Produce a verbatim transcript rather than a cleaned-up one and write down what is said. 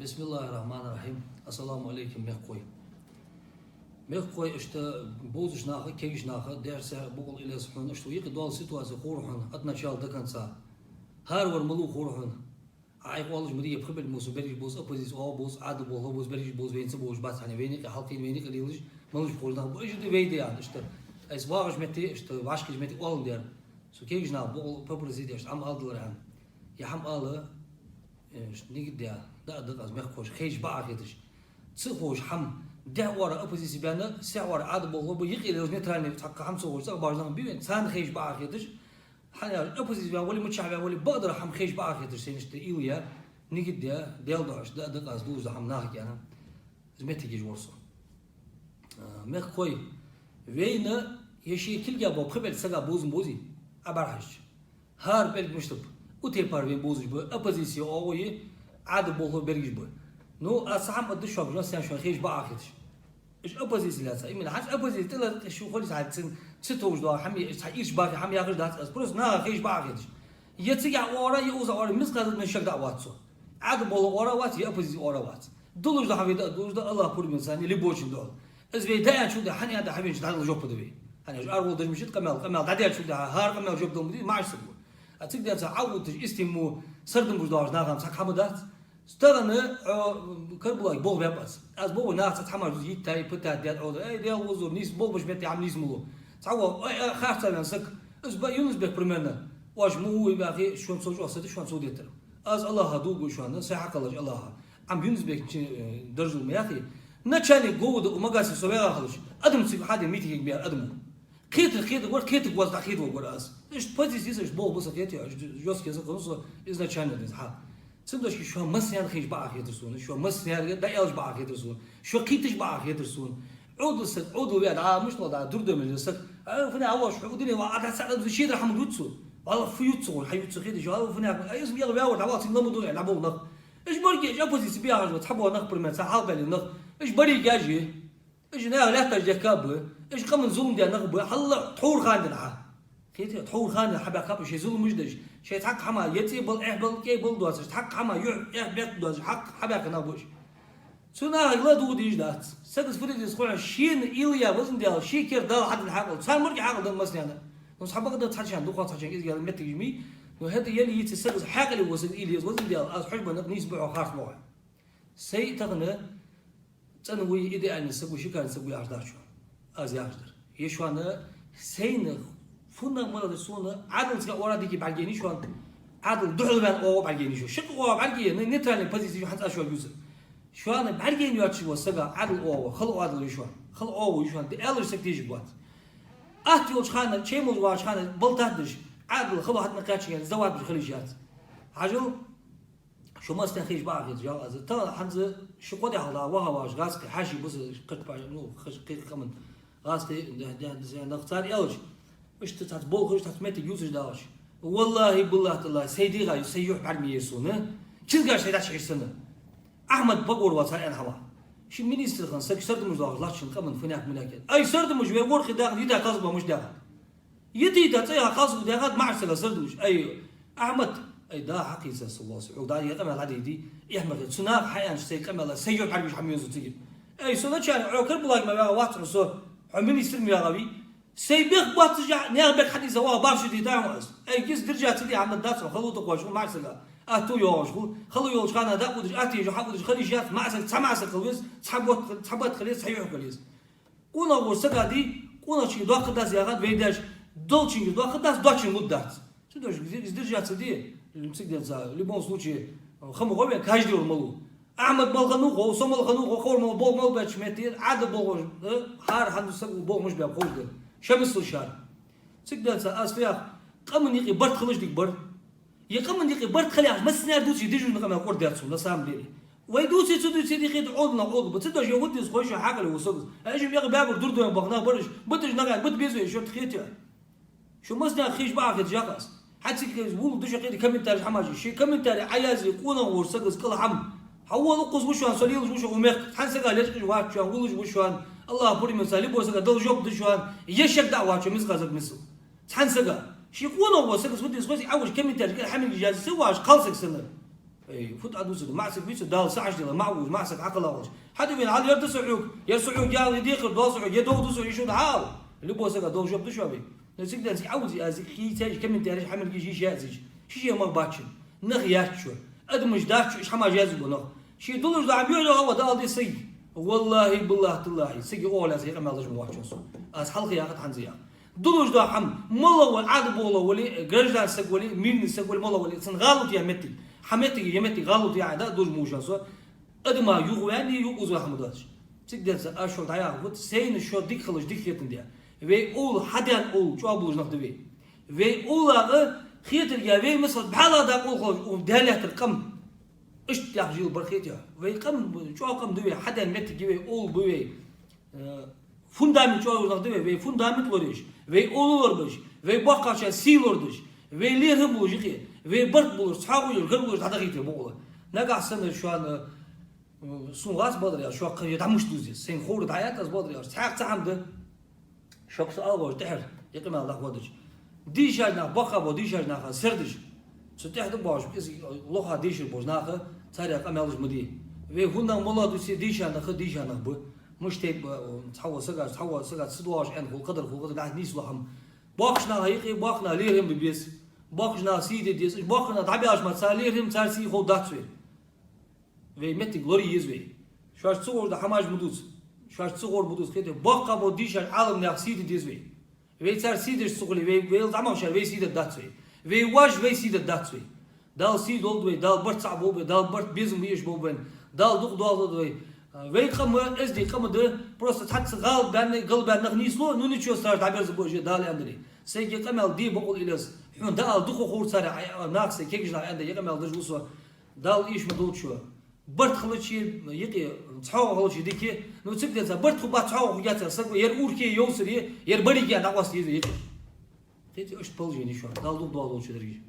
بسم الله الرحمن الرحيم. السلام عليكم, мехкахой. Мехкахой, иштта бовзача наха, кегийча наха, дерсаца бокъонца Илез хьона, иштта юкъе дола ситуаци ховра хьона, от начала до конца. ХӀара вар малув ховра хьона. Ӏа айкъолаш ма дий, пхи-пхи муса берригаш бовз, оппозици оагӀув бовз, Ӏаьдала болхло бовз, берригаш бовз, вайна ца бовзаш бац хьона, вайна юкъе хьалкхийна, вайна юкъе лелаш, малаш ховра нах ба, уж да вай да аьнна, иштта. Айса вагӀача метте, иштта вӀашкахетача метте оалаш дар. Со кегийча наха бокъонца попросить деш, Ӏа ма ала далар хьона. Е хӀама ала, э, нигат де, даа да-кх аз, мехкахоша хайша бакъахьа хеташ. Ца ховш хӀама, дехьа оагӀора оппозици баьнна, сехьа оагӀора Ӏаьдала болхло ба, юкъе лелаш нейтральни цхьаккха хӀама ца ховш, цӀагӀа бажа нах ба вайна, царна хайша бакъахьа хеташ. ХӀана аьлча, оппозици ваь вале, мичахьа ваь вале, бакъдар хӀама хайша бакъахьа хеташ, сайна иштта уйла е, нигат де, Даьла духьа, даа да-кх аз дувзаш дола хӀама наха кена. Из моттиг еш вар со. А, мехкахой, вайна е ший кулга бола пхи-пхи сага бовзаш бовзий, Ӏа бӀарахьежача. ХӀара пӀелг мишта ба, укх тайпара вайна бовзаш ба, оппозици оагӀув я, Ӏаьдала болхло, берригаш ба. Ну, аз цхьа хӀама аргда шуга, жо сен шоана хайша бакъахьа хеташ. Уж оппозици лаьца, именно хӀанз оппозици тӀа лаьца шу хулий цхьа цин, ца товш дола хӀама, уж цхьа ирча баха хӀама яхаш дац аз, просто наха хайша бакъахьа хеташ. Е цигахьа оагӀора, е укхаза оагӀора, мискъал зарратен шек даа вац цох. Ӏаьдала болхло оагӀора вац, е оппозици оагӀора вац. Долаш дола хӀама вай даа, долаш да, АллахӀ пурам бенна царна, либочун дола. Из вай даа аьнначул тӀехьа, хӀана аьнна, хьавенача дӀадала жоп да вай. ХӀана аьлча, аргӀал дажа мичад къамаьл, къамаьл дӀадаьчул тӀехьа, хӀара къамаьла жоп дала ма дий, маӀаш саг ва. А цига денз Ӏа отташ, истим мо, сардам беш доагӀаш нахана цхьаккха хӀама дац. Тахан Ӏо Карабулака болх баьб аз. Аз боху, наха цхьа хӀамаш дувц, йиттай, пытать даьд Ӏо, ай, Даьла вовзар, нийса болх беш метте хӀама нийса ма лу. Цхьавола, ай, ай, харцахьа ваьнна саг, из ба Юнус-Бек примерно, оаш ма вий бахи, шоана цо чӀоагӀа сади, шоана цо деттар. Аз АллахӀа дув буъ шоана, сай хьакхоллаш АллахӀа. Ам Юнус-Бек чи, э, даржал ма яхий. Начальник ГОВД у Магасе со ваьгӀа хилча, адам цига хьаде митинге бер адам. Кхетар кхетаргвар, кхетаргвоацар дӀакхетаваргвар аз. Иштта позици я са, иштта болх ба са, кхетий, жёсткий саг хиннав со изначально денз хьа. Цудухьа шоана массанена хайша бакъахьа хетар сона, шо массанена дӀааьлча бакъахьа хетар сона, шо кхетача бакъахьа хетар сона. Ӏовдал саг, Ӏовдал веа, а, мишта да, дурдом мел саг. А, фу аьнна, а, воаш, хьо дина ва, а, дӀа ца дабза шедар хӀама дувц цо. Валла, фу ювц цо, хьа ювц цо, кхетий, а, фу аьнна, а, из мел веа вар, дӀавала цига лама дуй, дӀабола нах. Уж баргаш, оппозици бехаш ба, цхьабола нах, пример, цхьа хьалха баьле нах. Уж баригаш я. Уж наха лаьтташ дехка ба, уж къаман зулам даь нах ба, хьалла тхьовра хана денз хьа. Кхетий, тхьовра хана денз хьабаьхкаб шоай зуламаш деш, шоай цхьаккха хӀама, е цӀи бала, эхь бала, кӀай бала доацаш, цхьаккха хӀама, юхь, эхь, бетта доацаш, хьакха хьабаьхка нах ба уж. Цу нахага ладувгӀа дезаш дац. Саго фу де деза хой хьона, шийна уйла е, везан Даьла, ший кер Дала хьаденна хьакъал, царна морг хьакъал да массанена. Ну, цхьабакъда цхьа шийна дукха, цхьа шийна изгала моттигаш ма йий, ну, хӀаьта еле йицъе саго хьаькъале вола саг уйла е, везан Даьла, аз хьожа ба нах нийса ба хьо, харц ба хьо. Сай тахан цӀена вуй, идеальни саг вуй, шикарни саг вуй яхаш дац шоана. Аз яхаш дар. Е шоана сайна фуннагӀа мара да сона, Ӏаьдала цӀагӀа оагӀора дика бӀаргаяйнай шоана, Ӏаьдала духьалваьнна оагӀув бӀаргаяйнай шоана. Шаккха оагӀув бӀаргаяйнай, нейтральни позици я хӀанз аз шоана ювцар. Шоана бӀаргаяйна йоацаш вола саг Ӏаьдала оагӀув, хала оагӀув я шоана. Хала оагӀув я шоана, де аьлча саг тешаргвац. Атта йолча хана, чай молаш вагӀача хана, балтат деш, Ӏаьдала хало хьатӀакхаьчача, зават беш хила йиш яц. Хьажал, шо массанена хайша бакъахьа хеташ, жал аз. Тахан хӀанз ши-кхо ди хьалха ваха вагӀаш гӀазкхий, хьаьший ба са, кхачпа, ну, кхача кхы къаман гӀазкхий, де-, де-, де-, нах, цар аьлча, иштта цхьацца болхаш, цхьацца моттиг ювцаш далаш. ВаллахӀи, биллахӀи, таллахӀи, сай дегӀа, сай юхь бӀарга ма яйра сона, кизгаш сай дӀачухьийра сона. Ахьмад Багуров цар аьнна хӀама. Ши министр хинна саг сардамаш доахаш латтача къаман фуннагӀа-муннагӀа. Ай, сардамаш вай ворхӀе даха, йита кхалсаг ба мишта даьхад. Йита-йита цӀагӀа кхалсаг даьхад, маӀа сага сардамаш. Ай, Ахьмад, ай, да, хьакхийца со лоса, хьога дӀа е къамаьл дӀадийди, эхь ма хилий. Цу наха хьааьннача сай къамаьла, сай юхь бӀаргагуш хӀама веза цига. Ай, со начальник, Ӏо Карабулака ма ваьгӀа вац хьона со, хьо министр ма ваьгӀа вий. Сай бехк боаццаш, наьха бехк хьадийца ваха бахьаш дийта хьона аз. Ай, кис диржа ца де хӀама дац хьона, хало тӀакхоачаш хӀу маӀа сага. Атта йоагӀаш хул, хало йолча хана дӀа а удаш, атта ежа хьа удаш, хила йиш яц, маӀа саг, цхьа маӀа саг хила веза, цхьа бутт, цхьа бутт хила еза, цхьа юхь хила еза. Къонахчо вар сага дий, къонахчунга доккха дац яхад вай даьша, долчунга доккха дац, доацачунга лургдац. Цудухьа из диржа ца де, цига денз, в любом случае, хӀама гӀо вен, каждый вар малув. Ахьмад мала хиннав хов, со мала хиннав хов, ховр мала, болх мала баьча метте, Ӏаьдала болхаш, э, хӀара хӀанз саг болх мишта баьб ховш да. Шамсул шар. Цига денз аз фу йоах, къаман юкъе барт хилча дика бар. Е къаман юкъе барт хила яхаш, массанена дувцаш дижуна къамаьл кӀордадаьд сона, на самом деле. Вай дувце, ца дувце дикхийтта Ӏовдал нах Ӏовдал ба. Цудухьа е хӀу деза хой шоана хьаькъале вола саг. Ай, уж мега баьбар дурдом баха нах бар уж. Бита уж нагахь, бита беза вай, шо тхетий. Шо массанена хайша бакъахьа хеташ яхаш аз. Хьа цига вула душа кхетий комментареш хӀамаш. Ший комментари Ӏаязъе, къонах вар сага кӀал хӀама. Хьавола укхаза ва шоана, со лелаш ва шоана, у мехка. Цхьан сага лечкъаш вац шоана, вулаш ва шоана. АллахӀ пурам бенна царна, любой сага дала жоп да шоана. Е шек даа вац шоана, мискъал саг мисал. Цхьан сага. Ший къонах вола сага фу деза хой, Ӏа вуш комментареш кӀал хӀамилгаш язъе, са ваш кхалсаг санна. Эй, фу тӀа дувцар, маӀа саг вицар, Дала са Ӏаш дела, маӀа вуз, маӀа саг хьакхелла волаш. Хьада вена, хьал ер да со хьога, ер со хьога ял, е декхар доал со хьога, е дов да со, е шун хьал. Любой сага дов жоп да шоана. Но цига денз Ӏовзи аз, хий цаьж комментареш хьамилгиш йиш яцзич. Ши ше мах баччан. Нах яц шо. Адамаш дац шо, иш хьамаш язбу нах. Ший дулаш да хьам юхьа ва да алди сай. Валлахи, биллахи, таллахи, сиги оалас хи къамаьл даш ма вахчун со. Аз хьалха яхат хьанза яха. Дулаш да хьам, мала вали, Ӏадбола вали, граждан саг вали, мирный саг вали, мала вали, цун гӀалат я меттиг. Хьа меттиг, я меттиг гӀалат я, да, дуж мушан со. Адама юхвани, юхуз вахма дац. Цига денз аз шо дӀаяха, вот, сайна шо дика хилаш, дика хетан де. Вай овла, хьаден овла, чӀоагӀа булаш нах да вай. Вай овлагӀа хетарга, вай масал бӀаьла да къулхалаш, у Даьлеттар къам. Ишт тӀех жил бар хетя. Вай къам, чӀоагӀа къам да вай, хьаден меттиг вай, овла ба вай. Э, фундамент чӀоагӀа нах да вай, вай фундамент лореш, вай овла лорбаш, вай боккхача сий лордаш, вай лерхӀам булаш юкъе, вай барт булаш, цхьоагӀо йолаш, гар булаш дӀадахийта бокъала. Нагахь санна шоана, э, сун вац бадар яр, шо кхы дӀа муш дузе, сайна ховра дӀаяхьа аз бадар яр, цхьаькха ца хьам да. Шок са алгӀаш тӀехьар, я къамаьл дӀа хьодаш. Дийшаш нах, баккха бо дийшаш наха сердаш. Цу тӀехьа да баш, из лоха дийшар бош наха, царя къамаьлаш ма дий. Вай хӀунда мала дусе дийша нах, дийша нах ба. Муш тайп ба, цхьавва сагаш, цхьавва сагаш, ца доагӀаш аьнна хул, кадар хул, кадар гӀат нийсло хьам. Боккхача наха юкъе, боккхача наха лерхӀам бе беза. Боккхача наха сий де деза. Боккхача наха дӀабаьлча ма цар лерхӀам, цар сий хов дац вай. Вай меттиг лора еза вай. Шоаш ца гӀор да хьамаш ма дувца. Шоаш ца гӀор ма дувца. Кхетий, боккха бо дийшаш Ӏалам наьха сий де деза вай. Вай цар сий деш ца хуле, вай, вай зӀамагӀчар вай сий де дац вай. Вай важ вай сий де дац вай. Дала сий долда вай, Дала барт цхьа болба вай, Дала барт безам беш болба вай, Дала дукха доаллалда вай. Вай къам, эздий къам да, просто цхьацца гӀалат баьнна, гал баьнна нах нийсло, ну ничего страшного, дӀаберза бо же Дала аьндаре. Сайга къамаьл де бокъал илес. Хьона да ала дукха ховра цар, а, нах сай кегаш нах аьнда, я къамаьл даш вусо. Дала ийш ма долчо. Барт хилча юкъе, цхьоагӀо хилча дика, ну, цига денз барт ху бац, цхьоагӀо ху яц, саг ва, ер урке йовсаре, ер бариге дӀакъоста еза юкъе. Кхетий, ишт положени шоана, Дала дукха доаллалда шо деррига.